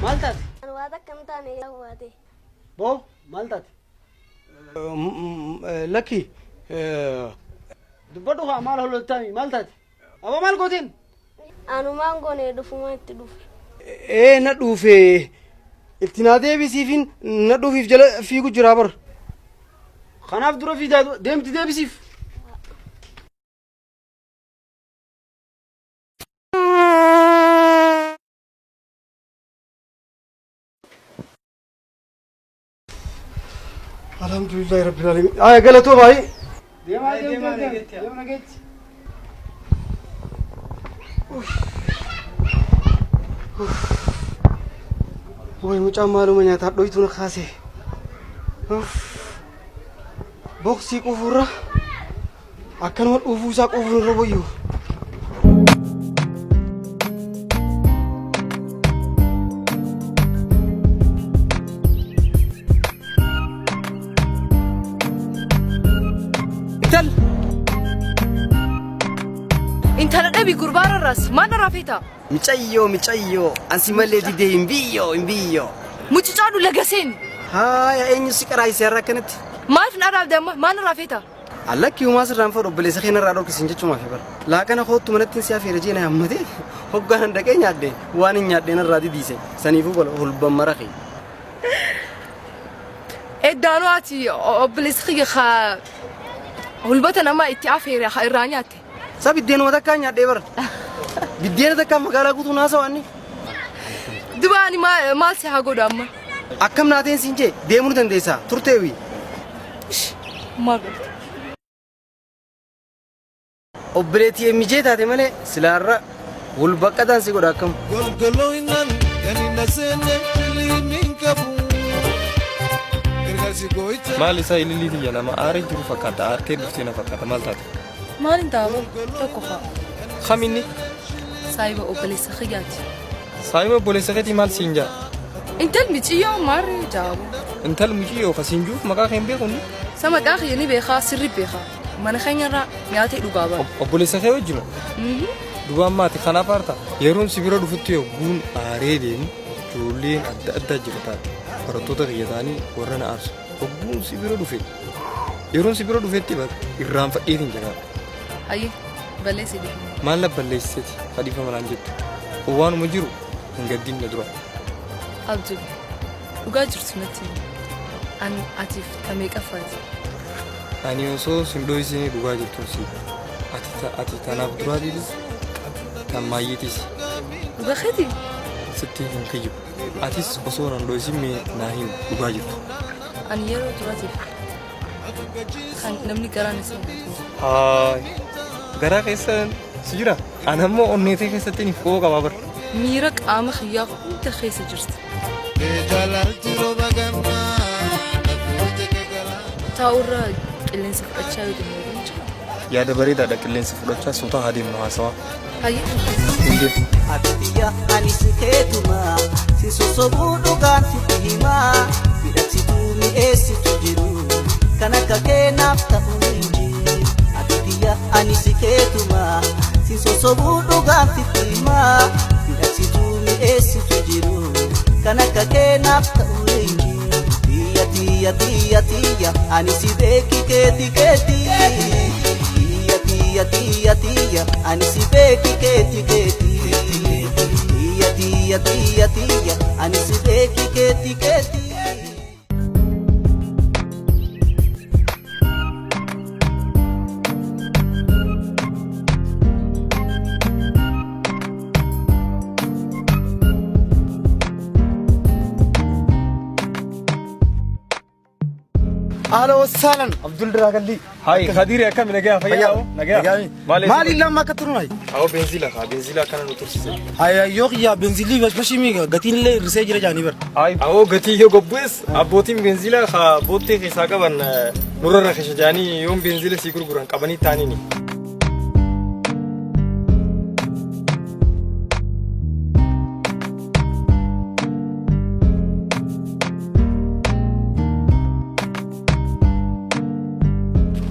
Maal taate? Ani waa takka hin taane hawwaate. Boo maal taate? Lakki dubbadhu haa maal hololtaami maal taate? Aboo maal gooteen? Anumaan goone dhufuma itti dhufe. Ee na dhuufe itti naa deebisiifin na dhuufiif jala fiigu jira bar. Kanaaf dura fiidaa deemti deebisiif. Alhamdulillahi rabbil alamin. Aya galatoo baay'ee. Deemaa deemaa deemaa nageetti. Way mucaan maaluma nyaataa dhoytuu na kaase. Boksii quufuurra akkanuma dhuufuu isaa quufuun irra wayyu. Intal Intala dhabi gurbaa rarraas maal narraa feeta? Micayyoo micayyoo ansi malee didee hin biyyoo hin biyyoo. Mucucaadhu laga seeni. Haaya eenyu si qaraayise har'a akkanatti? Maaliif na dhaabde amma maal narraa feeta? Allakki humaa sirraan fadhu obboleessa kee narraa dhorkisiin jechumaaf bara. Laaqana koottu manatti si afeera jee na hammatee hoggaan dhaqee nyaadhe waan hin nyaadhe narraa didiise saniifuu bala hulban maraqe. Eddaanoo ati obboleessi kiyya ka hulbata namaa itti afeere ka irraa nyaatte. Sa biddeenuma takkaa nyaadhee bara. Biddeena takkaa magaalaa guutuu naasawaanni. Duba ani maal si haa godhu amma? Akkam naateen siin jee deemuu ni dandeessaa turteewi. Maal godhate? Obboleettii MJ taate malee silaarra wal baqqataan si godha akkam. Golgolooyinaan kan hin aseenne filiimiin hin qabu. Gargaarsi gooyicha. Maal isaa ilillii tiyya nama aaree jiru fakkaata aartee dhuftee na fakkaata maal taate? Maal hin ta'a tokko fa'a. Kaminni? Saayiba obboleessa kiyyaati. Saayiba obboleessa keetii maal siin jaa? Intal miciyyoo maarree jaabu. Intal muciyyoo ka siin juuf maqaa kee hin beeku inni? Sa maqaa kiyya ni beekaa sirri beekaa. Mana keenyarraa nyaatee dhugaa bara. Obboleessa kee wajjima? Dubaan maati kanaaf aarta? Yeroon si bira dhufutti yogguun aaree deemu ijoolleen adda addaa jira taate. Barattoota kiyya ta'anii warra na aarsu. Yogguun si bira dhufe yeroon si bira dhufetti bakka irraanfadheetiin jira. Hayyee balleessi dhiifama. Maal na balleessiteeti ka dhiifama naan jettu? Waanuma jiru hin gaddin na dura. Abdul dhugaa jirtu natti himi. Ani atiif ta meeqaffaati? Ani osoo sin dhoysinii dhugaa jirtun si ati ta ati tanaaf duraatiitis tan maayyiitis. Dhugaa keetii? Sitti hin kijibu. Atis osoo nan dhoysin mee naa himi dhugaa jirtu. Ani yeroo duraatiif kan namni garaan isa nyaatu. Haay. Garaa keessa si jira? Ani ammoo onneetee keessatti ni fo'oo qabaa bar. Miira qaama kiyyaa hunda keessa jirti. Taa'urra qilleensa fudhachaa yoo deemne waliin jira. Yaada bareedaadha qilleensa fudhachaa suutaa haa deemnu haasawaa. Hayyee. Hin deemu. Ati tiyya ani si keetuma si sosobuu dhugaan sitti hima miidhagsituu mi'eessitu jiru kan akka kee naaf ta'u hin jiru. Ati tiyya ani si keetuma si sosobuu dhugaan sitti hima miidhagsituu mi'eessitu jiru kan akka kee naaf ta'u hin jiru. Tiyya tiyya tiyya tiyya ani si beeki keeti keeti. Tiyya tiyya tiyya tiyya ani si beeki keeti keeti. Tiyya tiyya tiyya tiyya ani si beeki keeti keeti. Ahla wasaalan Abdul Diraagalli. Hayi Khadiri akkami nagaa fayyaa nagaa. Maali lamma akka turun hayi? Awwa benzila kaa benzila akkana nu tursise. Hayi yoo kiyyaa benzilii bashbashii miiga gatiin illee hir'isee jira jaanii bara. Awwa gatii yoo gobbu'es abbootiin benzila kaa boottee keessaa qaban nurra rakasha jaanii yoon benzila sii gurguran qabanii taaniini.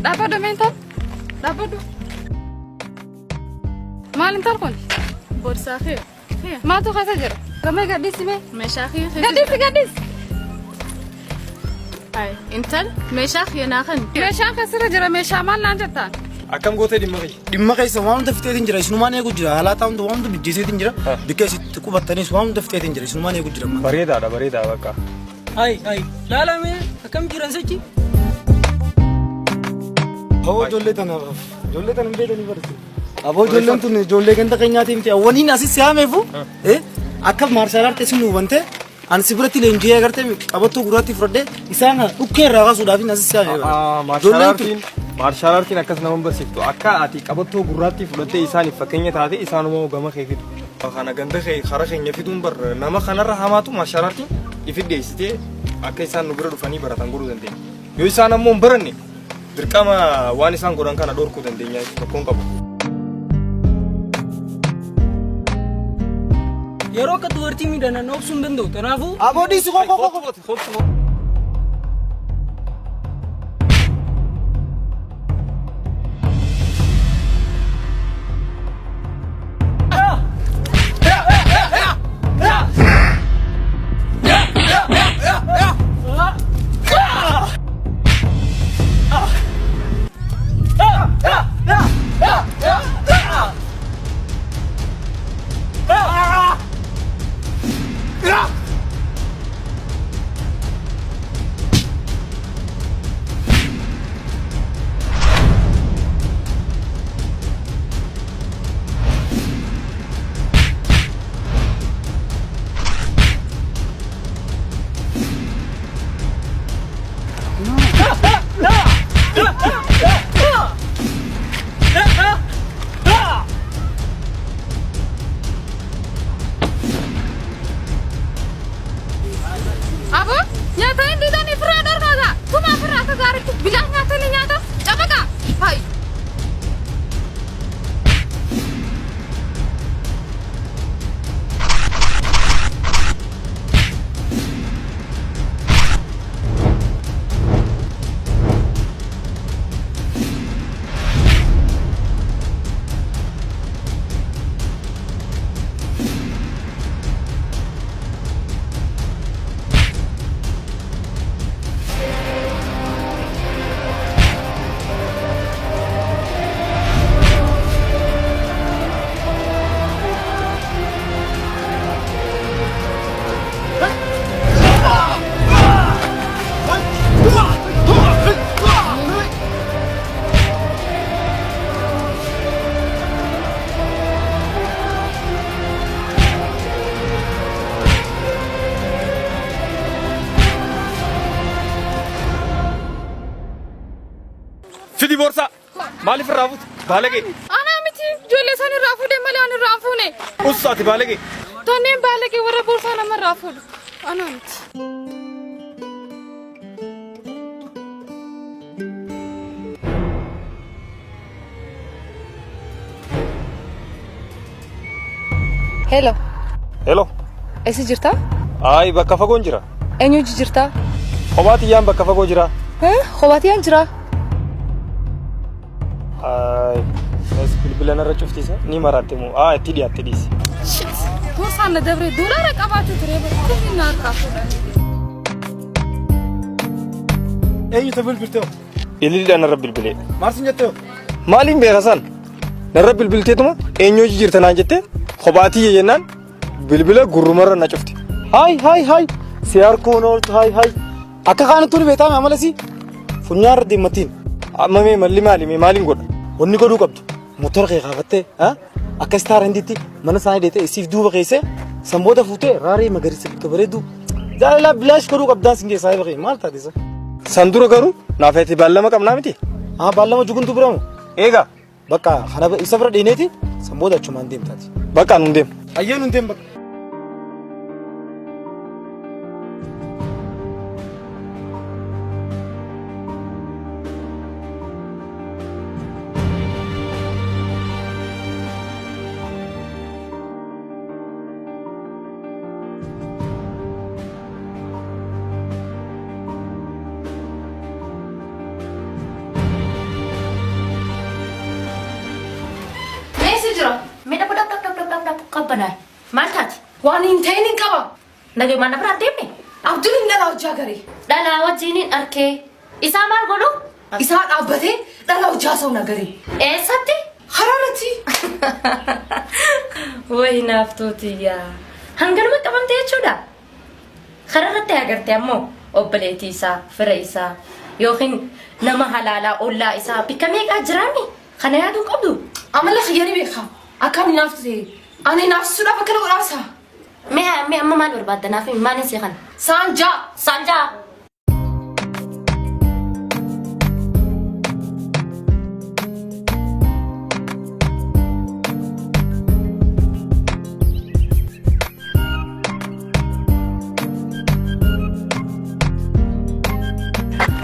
Dhaabbadhu meental. Dhaabbadhu. Maal intal kun? Borsaa kee. Maaltu keessa jira? Gamee gadhiisi mee. Meeshaa kiyya keessa Gadhiisi gadhiisi. Ay, intal meeshaa kiyya naa kan. Meeshaan kasirra jira meeshaa maal naan jettaan? Akkam gootee dhimma kiyya? Dhimma keessa waan hunda fixeetiin jira. Isinumaan eegu jira. Haalaataa hunda waan hunda mijjeeseetiin jira. Bikka isitti qubattanis waan hunda fixeetiin jira. Isinumaan eegu jira. Bareedaadha bareedaa bakka. Hai, hai. Laalame akkam jiran sochi? Hawwa ijoollee tanaaf ijoollee tana hin beekanii barate. Aboo ijoolleen tun ijoollee ganda keenyaatii miti. Awwaniin asis siyaameefu akka maarshaal aartii isin hubante ani si biratti leenjii agartee qabattoo gurraatti fudhadhee isaan kana dhukkee irraa kaasuudhaaf asis siyaameefu. Maarshaal aartiin maarshaal aartiin akkas nama barsiiftu akka ati qabattoo gurraattii fudhattee isaaniif fakkeenya taate isaanuma gama kee fidu. Kana ganda kee kara keenya fiduun bar nama kanarra hamaatu maarshaal aartiin ifi dhiyeessitee akka isaan nu bira dhufanii baratan godhuu dandeenya. Yoo isaan ammoo hin baranne dirqama waan isaan godhan kana dhorkuu dandeenya tokkoon qabu. Yeroo akka dubartii miidhanan obsuu hin danda'u. Kanaafuu Aboo dhiisi koo koo koo koo. Aboo nyaata hin diidanii firraa dhorkaata. Tumaa firraa akka gaariitti bilaan nyaatanii nyaata cabaqa. Hai. Fidi boorsaa maaliif irraa fuute? Baalagee. Anaa miti ijoollee isaan irraa fuudhe malee ani irraa hin fuune. Ussaati baalagee. Tonneen baalagee warra boorsaa nama irraa fuudhu. Anaa miti. Hello, Hello. eessa jirtaa? Ayi bakka fagoon jira. Eenyu hojii jirtaa? Kophaa xiyyaan bakka fagoo jira. Kophaa xiyyaan jira. Ayi bilbila narra cuftiisa ni maraatte moo? Aa itti dhiyaatte dhiisi. Shit! Boorsaan na dabree doolaara qabaachuu ture bara na harkaa fuudhanii. Eenyu ta bilbiltee hoo? Ililiidhaan narra bilbilee. Maal sin jettee hoo? Maaliin beeka san? Narra bilbilteetuma eenyu hojii jirta naan jettee kophaa tiyya jennaan bilbila gurrumarra na cufte. Haay haay haay si harkuun ooltu haay haay akka kaanattuu ni beektaa amalasi funyaan irra deemmatiin. Amma mee malli maali mee maaliin godha? Wanni godhuu qabdu motora kee kaafattee akka istaara hindiitti mana isaanii deetee isiif duuba keessee sanboota fuutee raaree magariisa bikka bareedduu jaalalaa bilaash godhuu qabdaan sin keessaa saahiba kee maal taate isa? San dura garuu naaf ati baallama qabnaa miti? Haa baallama juguntu biramu? Eegaa. Bakka kana isa bira dheeneeti san booda achumaan deemtaati. Bakka nun deemu. Ayyee nun deemu bakka. Meessi jira. Mee dhabu dhabu dhabu dhabu dhabu qabbanaay. Maal taati? Waan hin ta'in hin qaba. Nagayumaan na biraa deemne. Abduun dhalaa hojii agaree. Dhalaa wajjiniin arkee. Isaa maal godhu? Isaa dhaabbatee dhalaa hojii haasa'u nagaree. Eessatti? Haraarratti. Wayi naaftuutiyyaa. Hanganuma qabamte jechuudha. Kararratti agartee ammoo obboleettii isaa, fira isaa yookiin nama halaalaa ollaa isaa bikka meeqaa jiraami? Kana yaaduu qabdu. Amala kiyya ni beeka. Akka ani naaftu ta'e. Ani naafsisuudhaaf akkana godhaasa. Mee mee amma maal barbaadda naaf himi maaliin si kana? Saanjaa. Saanjaa.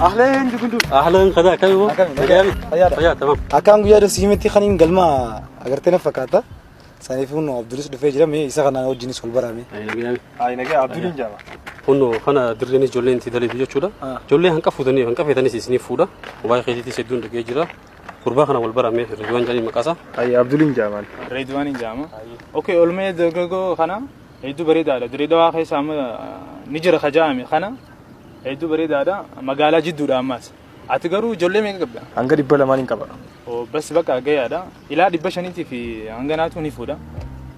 Ahleen jugundu. Ahlan kadaa akkami moo? Akkami? Nagaami? Fayyaadha. Fayyaa tamam. Akkaan guyyaa dhabsi himetti kan hin galma agartee na fakkaata. Saniif kun Abdulis dhufee jira mee isa kanaan wajjinis wal barame. Nagaami. Ayi nagaa Abduliin jaama. Kunno kana dirreenis ijoolleen itti daleetu jechuudha. Ijoollee hanqa fuutanii hanqa feetanis isiniif fuudha. Waa'ee keetiitis hedduun dhagee jira. Gurbaa kana wal barame Ridwaan jedhanii maqaasaa. Ayi Abduliin jaamaan. Reedwaan hin jaama. Okay, olmee dargaggoo kana hedduu bareedaadha. Dirree Dawaa keessa amma ni jira kajaa'ame kana hedduu bareedaadha. Magaalaa jidduudha ammas. Ati garuu ijoollee meeqa qabda? Hanga 200 hin qaba. Oh, bas bakka gayaadha. Ilaa 500 fi hanga naatu ni fuudha.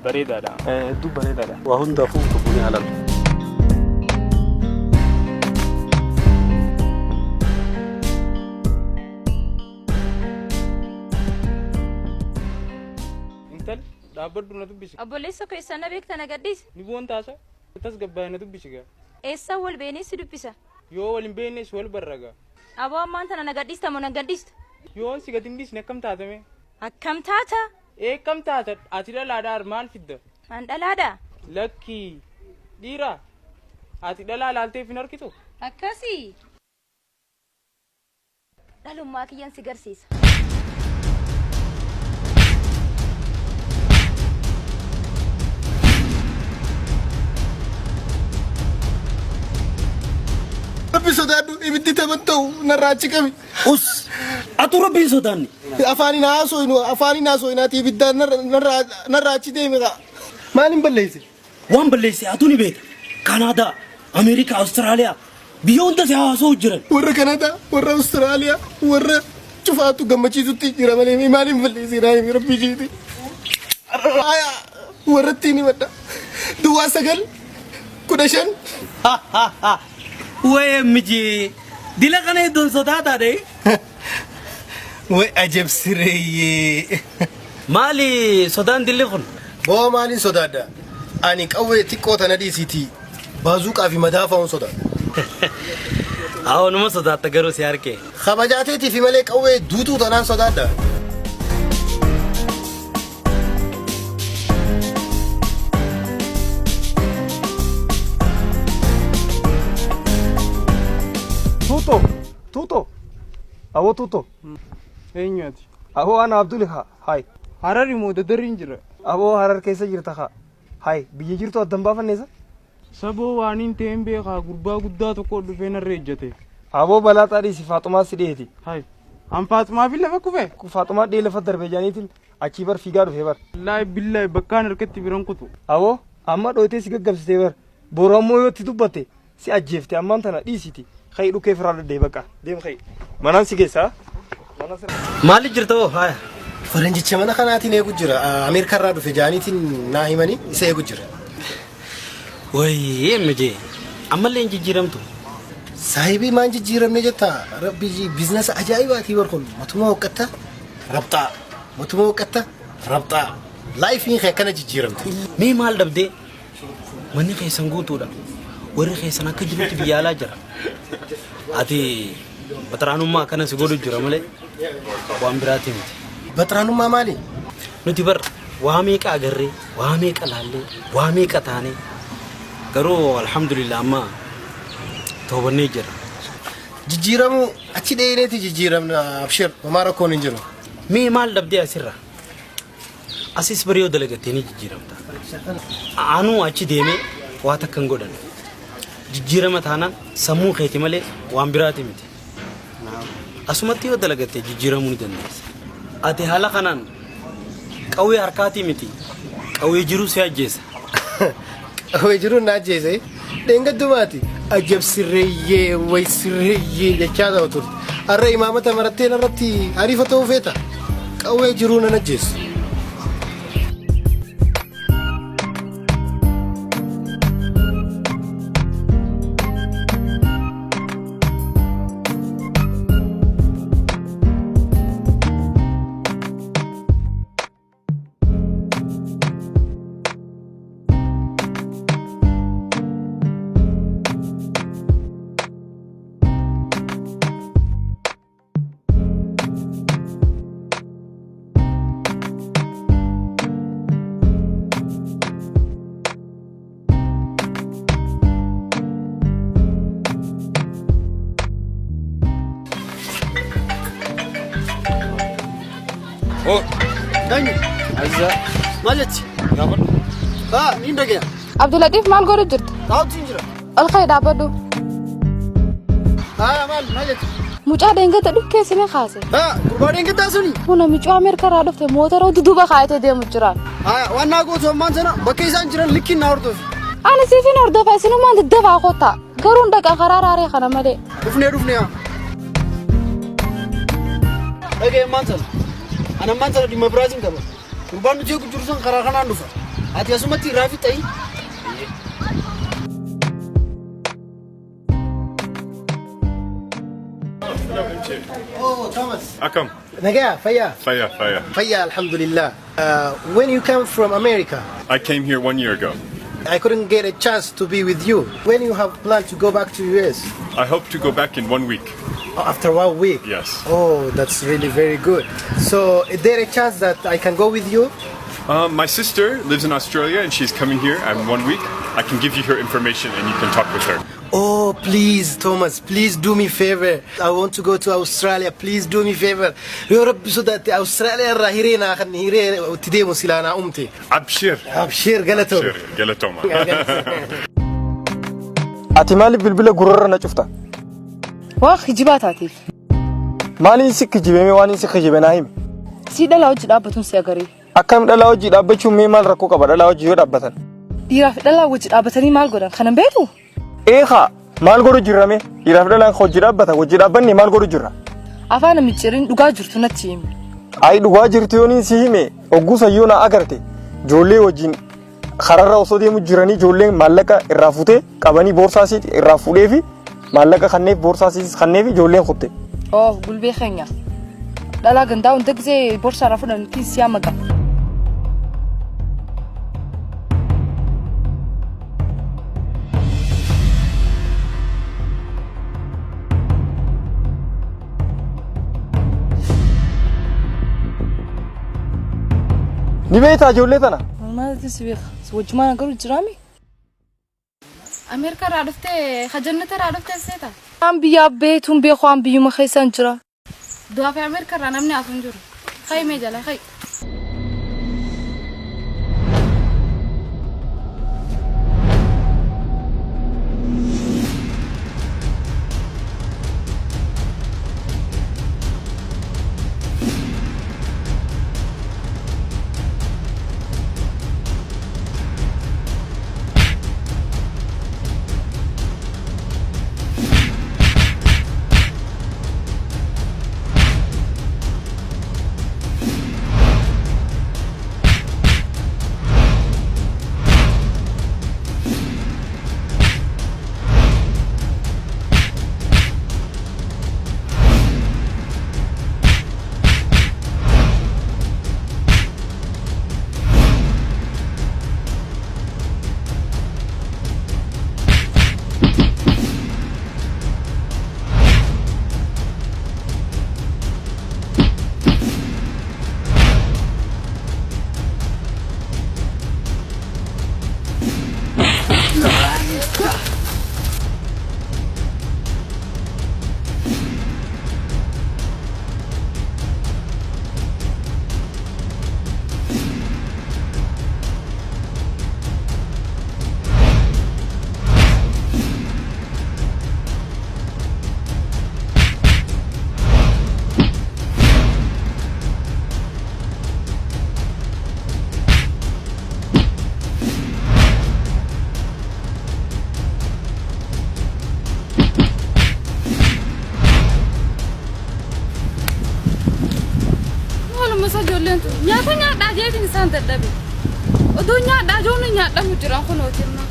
Bareedaadha. Hedduu bareedaadha. Waa hundaafuu tokkoon halaal. Intal dhaabbadhu na dubbisi. Obboleessa koo eessaan na beekta na gadhiisi. Ni boontaasa. Tasgabbaa'e na dubbisi gaa. Eessaan wal beenee si dubbisa. Yoo wal hin beeknes wal barra gaa. Aboo ammaan tana na gadhiista moo na gadhiistu? Yoon si gad hin dhiisne akkam taata mee? Akkam taata? Ee akkam taata? Ati dhalaadhaa maal fidda? An dhalaadha. Lakkii dhiira ati dhalaa laalteef hin arkitu? Akkasii. Dhalummaa kiyyan si garsiisa. Rabbi sodaadhu ibiddi taban ta'u narraa achi qabi. Us atu rabbi hin sodaanne. Afaaniin haasooynu afaaniin haasooynaati ibiddaan narraa achi deemi kaa. Maaliin balleesse? Waan balleesse atu ni beekta. Kanaadaa, Ameerikaa, Awustiraaliyaa biyya hunda si haasoo jiran. Warra Kanaadaa, warra Awustiraaliyaa, warra cufaatu gammachiisutti jira malee maaliin balleesse naa himi rabbi isheeti. Warratti ni madda. Duwwaa 9 15. Wayee mijee dila kana iddoon sodaataadha. Way ajab sireeyyee. Maali sodaan dilli kun? Boo maaliin sodaadha? Ani qawwee xiqqoo tana dhiisiitii baazuuqaa fi madaafa'uun sodaadha. Awoo numa sodaatta garuu si harkee. Kabajaa teetiifi malee qawwee duutuu tanaan sodaadha. Tuuto! Tuuto! Aboo tuuto! Eenyu ati? Aboo ana Abdul haa. Hayi. Harari moo dadarriin jira? Aboo harar keessa jirta haa. Hayi biyya jirtu addan baafanneessa? Saboo waaniin ta'een beekaa gurbaa guddaa tokko dhufee narra ejjate. Aboo balaa xaadhiisi Faaxumaa si dhiyeeti. Hayi. An Faaxumaa fi lafa kufe? Faaxumaa dhiyee lafa darbe jaaniitiin achii bar fiigaa dhufee bar. Wallaahi billaahi bakkaan harkatti biran kutu. Aboo amma dhooytee si gaggabsitee bar. Boru ammoo yoo itti dubbatte si ajjeefte ammaan tana dhiisiti. Ka'i dhukkee firaa daddee bakka. Deem ka'i. Manaan si geessaa. Maali jirta hoo haaya? Faranjicha mana kanaatiin eegu jira. Ameerikaa irraa dhufe jaaniitiin naa himanii isa eegu jira. Wayii mijee ammallee hin jijjiiramtu. Saahibii maan jijjiiramne jetta rabbi biizinasa ajaa'ibaatii bar kun matuma hoqqatta rabxaa matuma hoqqatta rabxaa laayifiin kee akkana jijjiiramte. Mee maal dhabdee manni keessan guutuudha. Warri keessan akka jirutti biyya alaa jira. Ati baxiraanummaa akkana si godhu jira malee waan biraatii miti. Baxiraanummaa maali? Nuti bar waa meeqa agarree, waa meeqa laallee, waa meeqa taanee garuu alhamdulillah amma toobannee jira. Jijjiiramuu achi dheeneeti jijjiiramna abshir homaa rakkoon hin jiru. Mee maal dhabdee asirra? Asis bari yoo dalagattee ni jijjiiramta. Anuu achi deemee waa takka hin godhan. Jijjiirama taanaan sammuu keeti malee waan biraati miti. Asumatti yoo dalagatte jijjiiramuu ni dandeessa. Ati haala kanaan qawwee harkaatii miti. Qawwee jiruu si ajjeesa. Way jiruun na ajjeese. Dheengaddumaati. Ajab sirreeyyee way sirreeyyee jechaa ta'u turte. Har'a imaamata marattee narratti ariifa ta'uu feeta. Qawwee jiruu nan ajjeesu. Oh. Eenyu? Azza. Maal jechi? Gaafadhu. Haa, niin dhagaya. Abdulatiif maal godhu jirta? Taa'utti hin jira. Ol ka'e dhaabbadhu. Haa, maal maal jechi? Mucaa deengata dhukkee sini kaase. Haa, gurbaa deengataa suni. Kuna mucaa Ameerikaa irraa dhufte mootora duduba kaayatee deemu jira. Haa, waan naa gootu ammaan sana bakka isaan jiran likkiin naa hordofi. Ani siifin hordofa isinumaan daddafaa kottaa. Garuu hin dhaqa karaa raaree kana malee. Dhufnee dhufnee haa. Dhaga'e ammaan sana. Ani ammaan sana dhimma biraatiin qaba. Gurbaan nuti eegu jiru san karaa kanaan dhufa. Ati asumatti irraa fixxayi. Oh, Thomas. Akkam. Nagaya, fayyaa. Fayyaa, fayyaa. Fayyaa, alhamdulillah. When you come from America, I came here one year ago. I couldn't get a chance to be with you. When you have planned to go back to US? I hope to go back in one week. Oh, after one week? Yes. Oh, that's really very good. So, is there a chance that I can go with you? My sister lives in Australia and she's coming here in one week. I can give you her information and you can talk with her. Oh, please, Thomas, please do me favor. I want to go to Australia. Please do me favor. Yoo Rabbi sodaate Australia irraa hiree naa kan hiree itti deemu silaa naa umte. Abshir. Abshir galatoom. Abshir, Galatoma. Ati maaliif bilbila gurrarra na cufta? Waan kijibaa taateef. Maaliin si kijibee waan si kijibe naa himi. Sii dhalaa hojii dhaabbatuun si agaree. Akkam dhalaa hojii dhaabbachuun mee maal rakkoo qaba dhalaa hojii yoo dhaabbatan? Dhiiraa fi dhalaa wajji dhaabbatanii maal godhan kana hin beektu? Eekaa maal godhu jirra mee? Dhiiraaf dhalaan hojii dhaabbata hojii dhaabbanne maal godhu jirra? Afaan hin micciirin dhugaa jirtu natti himi. Ayi dhugaa jirtu yooniin si hime ogguu sayyoo na agarte ijoollee wajjin kararra osoo deemu jiranii ijoolleen maallaqa irraa fuutee qabanii boorsaa isii irraa fuudhee fi maallaqa kanneef boorsaa isiis kanneef ijoolleen kutte. Oh gulbee keenya. Dhalaa gandaa hunda gisee borsaa irraa fudhan ittiin siyaa maqa. Ni beektaa ijoollee tana? Maaltu si beeka? Si wajjumaan agaruu jiraami? Ameerikaa irraa dhuftee ka jannata irraa dhuftee seeta. Waan biyyaa beetuun beeku waan biyyuma keessan jira. Du'aa fi Ameerikaa irraa namni hafu hin jiru. Ka'i mee jala ka'i. Ijoolleen tun nyaata nyaadhaa jeetiin isaan dadhabe. Odoo nyaadhaa joonu nyaadhamu jiran kunooti amma.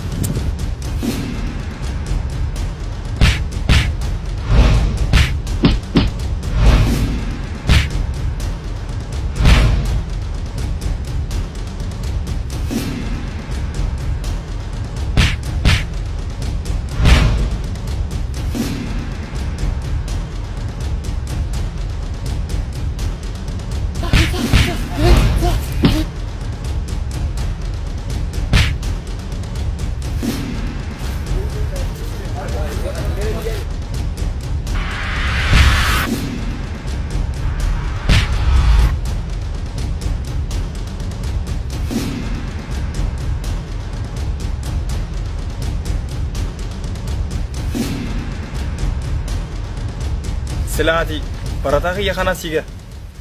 Silaa ati barataa kiyya kana si gaha.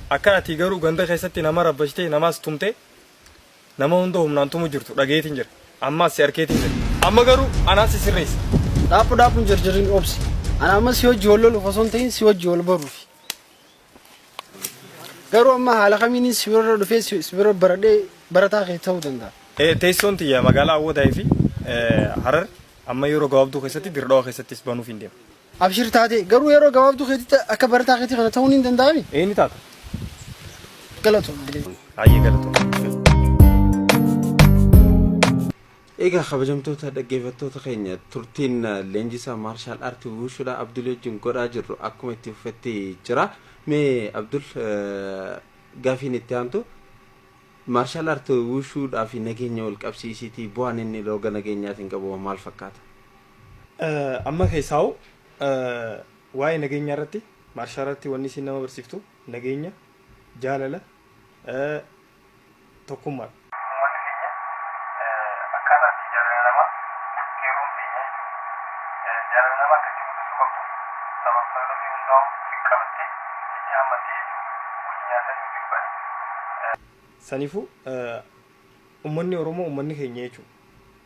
Akka ati garuu ganda keessatti nama rabbashtee namaas tumtee nama hunda humnaan tumu jirtu dhageetiin jira. Ammaas si arkeetiin jira. Amma garuu anaa si sirreessa. Dhaaphu dhaaphuun jarjarin obsi. Ana amma si wajji wal loluuf osoo hin ta'in si wajji wal baruufi. Garuu amma haala kamiinin si bira dhufee si bira baradhee barataa kee ta'uu danda'a. Teessoon tiyya magaalaa Awwadaay fi Harar amma yeroo gabaabduu keessatti Dirredhawaa keessattis banuuf hin deema. Abshir taatee garuu yeroo gabaabduu keetitti akka barataa keetii kana ta'uun hin danda'ami? Ee ni taata. Galatoom. Hayyee galatoom. Egaa kabajamtoota dhaggeeffattoota keenya turtiin leenjisaa maarshaal aartii wuushuudha Abdul wajjin godhaa jirru akkuma itti fufetti jira. Mee Abdul gaafiin itti aantu maarshaal aartii wuushuudhaa fi nageenya wal qabsiisiitii bu'aan inni roga nageenyaatiin qabu maal fakkaata? Amma keessaa'u waa'ee nageenyaa irratti maarshaal aartii wanni isiin nama barsiiftu nageenya, jaalala, tokkummaadha. Uummanni keenya akkaataa itti jaalala namaa qeerroon teenya jechuudha. Jaalala namaa akka itti mul'isuu qabdu sabaaf sablammii hundaa'u fi qabattee itti hammattee jechuudha. Wajji nyaatanii wajji dhuganii. Saniifuu uummanni Oromoo uummanni keenya jechuudha.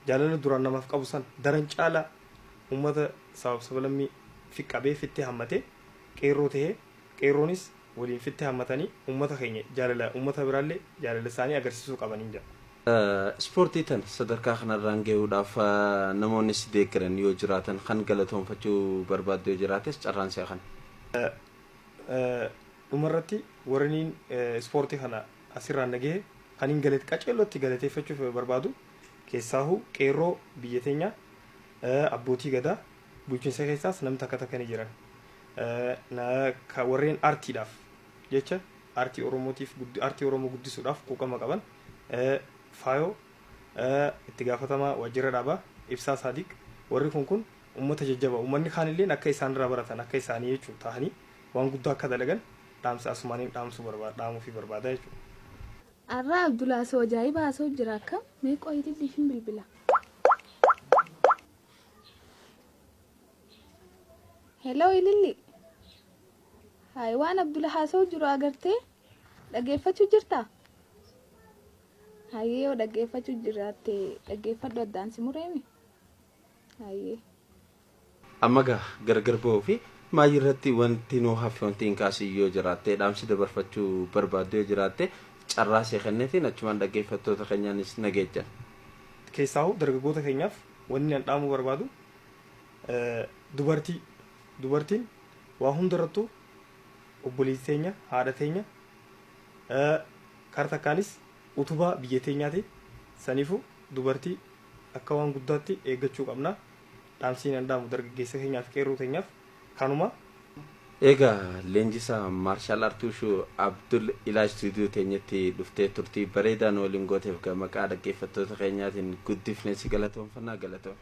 Jaalala duraan namaaf qabu san daran caalaa uummata sabaaf sablammii fi qabee fitti hammatee qeerroo tahee qeerroonis waliin fitti hammatanii uummata keenya jaalala uummata biraallee jaalala isaanii agarsiisuu qabaniin jedha. Ispoortii tana sadarkaa kanarraan gahuudhaaf namoonni si deeggaran yoo jiraatan kan galatoomfachuu barbaaddu yoo jiraates carraan si'a kana. Dhumarratti warreen ispoortii kana asirraan na gahe kaniin qaceellootti galateeffachuuf barbaadu keessaahuu qeerroo biyya teenyaa abbootii gadaa bulchiinsa keessaas namni takka takka ni jiran. Warreen aartiidhaaf jecha aartii Oromootiif aartii Oromoo guddisuudhaaf quuqama qaban faayoo itti gaafatamaa waajjira dhaabaa Ibsaa Saadiq warri kun kun uummata jajjaba uummanni kaanilleen akka isaan irraa baratan akka isaanii jechuudha ta'anii waan guddaa akka dalagan dhaamsa asumaaniin dhaamsuu barbaada dhaamuufii barbaada jechuudha. Arraa Abdul haasoo ajaa'iba haasoo jira akkam mee qoyi ililliifin bilbila. Hello ililli. Hayi waan Abdul haasoo jiru agartee dhaggeeffachuu jirtaa? Hayyee yoo dhaggeeffachuu jiraatte dhaggeeffadhu addaan si mureemi. Hayyee. Amma gaa gargar ba'uu fi maayii irratti wanti nuu hafe wanti hin kaasin yoo jiraatte dhaamsi dabarfachuu barbaaddu yoo jiraatte carraa see kenneetiin achumaan dhaggeeffattoota keenyaanis nageejjan. Keessaahuu dargaggoota keenyaaf wanni an dhaamuu barbaadu dubartii dubartiin waa hundarrattuu obboleettii teenya haadha teenya kara takkaanis utubaa biyya teenyaati saniifuu dubartii akka waan guddaatti eeggachuu qabna dhaamsiin an dhaamu dargaggeessa keenyaaf qeerroo teenyaaf kanuma. Egaa leenjisaa maarshaal aartii Wushuu Abdul ilaa istuudiyoo teenyatti dhuftee turtii bareedaa nu waliin gooteef gaa maqaa dhaggeeffattoota keenyaatiin guddifnee si galatoomfannaa galatoomi.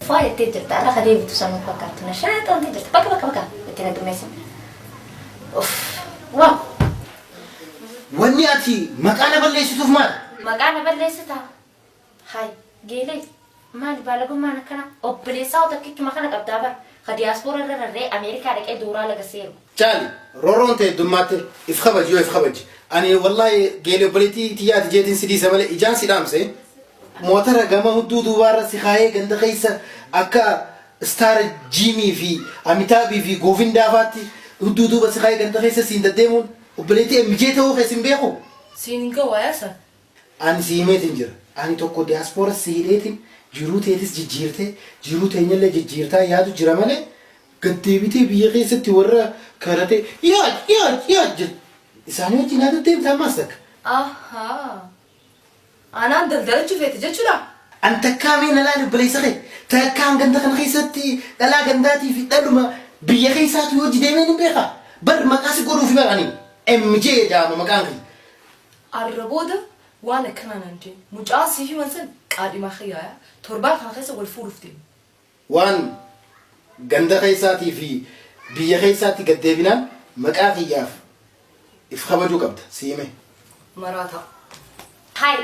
Faa jettee jirta har'a ka deebitu sanuu fakkaattu na shaaxoonte jirta bakka bakka bakka itti na dummeessin. Uff waaw. Wanni ati maqaa na balleessituuf maal? Maqaa na balleessitaa? Hay Geelee maali baalagummaan akkanaa obboleessaa hoo takkichuma kana qabdaa bar ka diyaaspoora irra rarra'ee Ameerikaa dhaqee dooraa laga seeru. Caali roorroon tee heddummaatti if kabaji yoo if kabaji ani wallahi geele obboleettii tiyyaati jeetiin si dhiisa malee ijaan si dhaamse mootara gama hudduu duubaarra si kaayee ganda keessa akka istaara jiimii fi amitaabii fi goovindaa faatti hudduu duuba si kaayee ganda keessa siin deddeemuun obboleettii MJ ta'uu keessa hin beeku. Siin hin ga'u ayaasan. Ani si himeetiin jira. Ani tokko diyaaspoora si hidheetiin jiruu teetis jijjiirtee jiruu teenyallee jijjiirtaa yaadu jira malee gad deebitee biyya keessatti warra karatee yaad yaad yaad jedhu isaanii wajjin haa deddeemta ammaas takka. Ahaa. Anaan daldalachuu feete jechuudha? An takkaa mee na laali obboleessa kee takkaan ganda kana keessatti dhalaa gandaatii fi dhaluma biyya keessaatu yoo deemee ni beeka. Bar maqaa si godhuufi bar ani MJ jedhama maqaan kiyya. Arra booda waan akkanaa naan jeen. Mucaa siif himan san qaadhimaa kiyyaaya. Torbaan kana keessa wal fuudhuuf deemna. Waan ganda keessaatii fi biyya keessaatti gad deebinaan maqaa kiyyaaf if kabajuu qabda si hime. Maraataa. Hai.